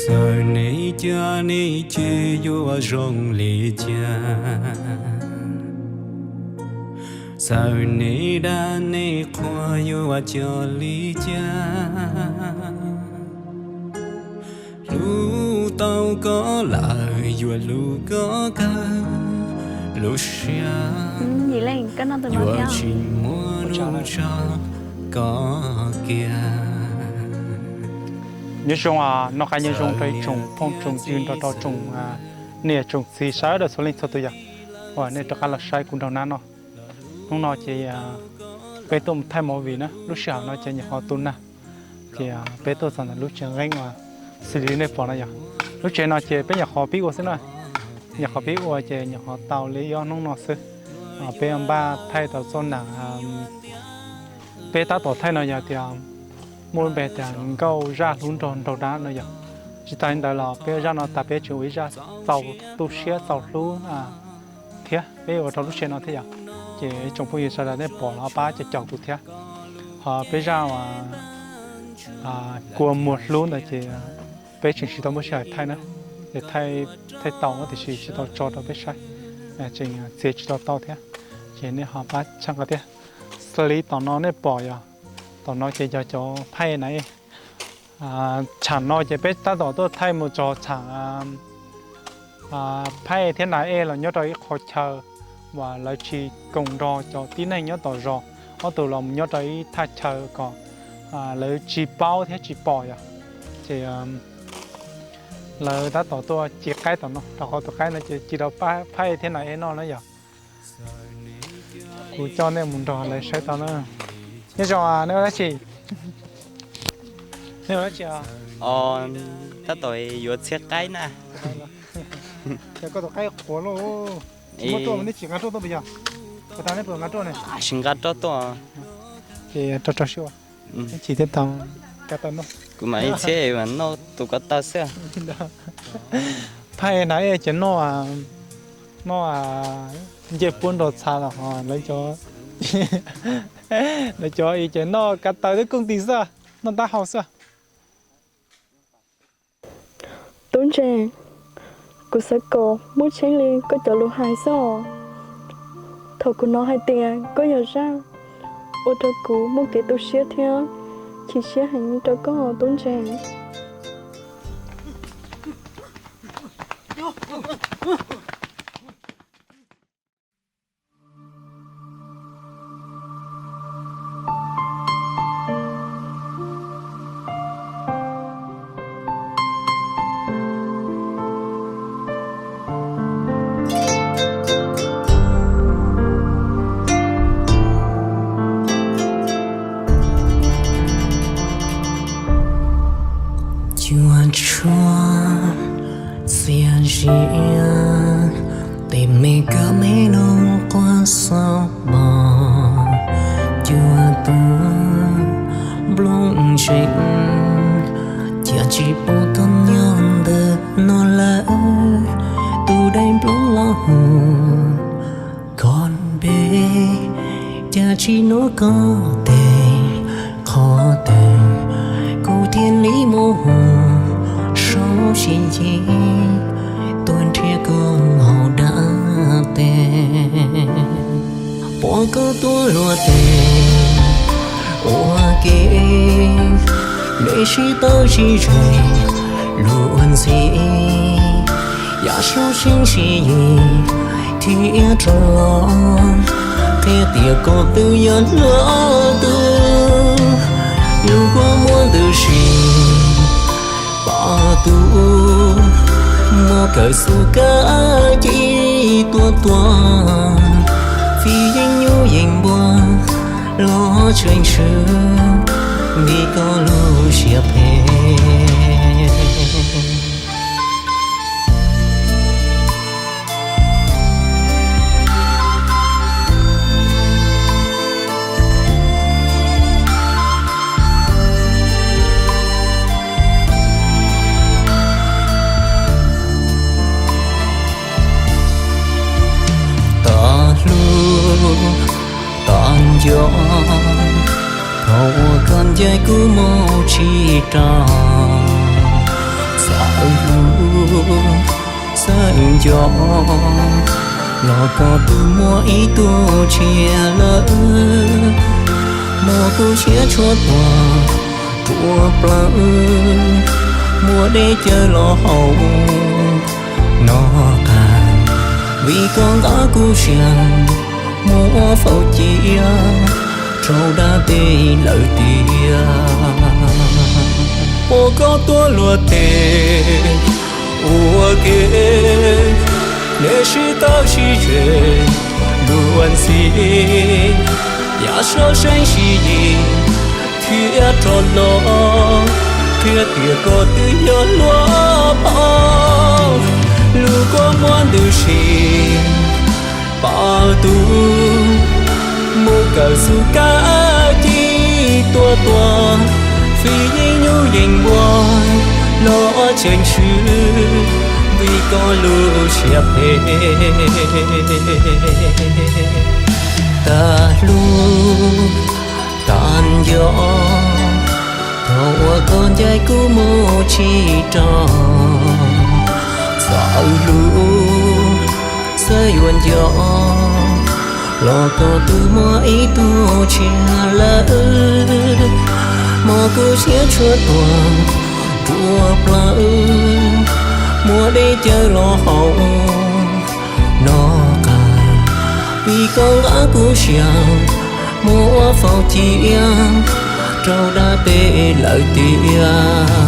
Txawm nej cab nej ceg yuav zoo li cas, txawm nej dab nej qhua yuav coj li cas, hlub tau koj lawm yuav hlub koj kawg lub siab, yuav tsis muaj hnub tso koj kiag. Nyob zoo, noj qab nyob zoo rau ib tsoom phooj tsoom ywg nrog rau tsoom niam tsoom txiv sawv daws txhua leej txhua tus yom, uas nej rov qab los saib kuv nraug nab no. Hnub no ces peb tuaj mus thaij movie na, lub sij hawm no ces nyuam qhuav tu nag, ces peb tuaj txog ntawm lub tsev nqeeb uas xws li nej pom no yom. Lub tsev no ces peb nyuam qhuav pib ua xwb na, nyuam qhuav pib ua ces nyuam qhuav tau li ob hnub no xwb. Peb npaj thaij tau txoj nam, peb tab tom thaij no yog tias muaj lub npe tias nkauj zaj hlub nraug nraug dab no yom. Tsis tas li ntawd los peb zaj no tas peb tseem ua ib zaj txaus tu siab txaus hlub thiab, peb ua rau lub sij hawm no thiab yom. Ces ib tsoom phooj ywg sawv daws nej pom los pab caum caum kuv thiab. Ho peb zaj uas kua muag hlub ntawd ces peb tseem tsis tau muaj sij hawm thaij na, es thaij tau tiam sis tsis tau tso rau peb saib, tseem txiav tsis tau tau thiab. Ces nej ho pab txhawb nqa thiab. Xws li tom no nej pom yog, tom no ces yog cov phaij na. Tsam no ces peb tab tom tuaj thaij mus txog tsam phaij thiab nas ej los nyob rau ib qho chaw uas lawv tsis koom nrog cov tib neeg nyob tom zos, ob tug los nyob rau ib thaj chaw kom lawv tsis paub thiab tsis pom yom. Ces lawv tab tom tuaj ci qaib tom no, rau qhov tus qaib no ces ci rau phaij thiab nas ej noj na yom. Kuv coj nej mus nrog lawv saib tau na. Nyob zoo, nej ua dab tsi? Nej ua dab tsi? Tab tom yuav txhiab qaib na. Yog koj tus qaib qhuav lauj, tsis muaj ruaj mas nej tsis nqa ruaj tuaj puas yog? Ua tas nej puas nqa ruaj ne? Tsis nqa ruaj tuaj. Ces rau rau siab ua, ib chim thiaj tau, ka tau noj. Kuv mam li txhiab mas noj tus ko taw xwb. Phaij nas ej ces noj, noj ncej puab nrog txha los ho lawv cov, lawv cov i ces noj ka taw twb kooj tis xwb, noj taub hau xwb. Tub Ntseeg, kuv xav kom muaj tseeb li koj cov lus hais xwb os. Thaum kuv hnov hais tias koj yog zaj, ua rau kuv muaj kev tu siab thiab chim siab heev rau koj os Tub Ntseeg. Cua tshuab txias zias, tes me kawm me noo quaj xauj mos. Cua tuag nplooj ntsees, cia tsis pub tuag nyob ntawm no lawm. Tus dai nplooj los hu koj npe, cas tsis hnov koj tes. Qhov twg kuv thiaj li mus hu, sab sib nce tuaj nrhiav koj hauv dab tes. Pom koj tuaj luag tes ua ke, neb sib tawb sib zes luag ntxhi, yam saub seeb sib yig thiab rov los, qhia tias koj twb yog luag tug. Yus kua muag ntws si pom tus muaj kawm xu kab ci tuaj tuaj, fij yeeb nyuj yeeb npua los tshwm sim vim koj lub siab phem. Tom hlub tom nco, thaum uas koj ncaim kuv mus tsis rau, Xav hlub, xav nco, los koj twb muaj ib tug tshiab lawm. Muab kuv siab tshuaj tuag, ruam plaws, muab dej cawv los haus no qas. Vim koj nqa kuv siab, muab faus cia rau dab teb lawm tiag. Puas koj tuaj luag tes ua ke, nej sib tawm sib ze luag ntxhi, yav sawv seeb sib yig thiab rov los, qhia tias koj twb yog luag pab. Lus koj muab ntws si pab tub, mus kawm xu kab ci tua tuag, fij yeej nyuj yeej npua los tseem swb, vim koj lub siab phem tag hlub tag nco. Thaum uas koj ncaim kuv mus tsis rau, xav hlub, xav yuav nco, los koj twb muaj ib tug tshiab lawm. Muab kuv siab tshuaj tuag, ruam plaws, muab dej cawv los haus no qas. Vim koj nqa kuv siab, muab faus cia rau dab teb lawm tiag.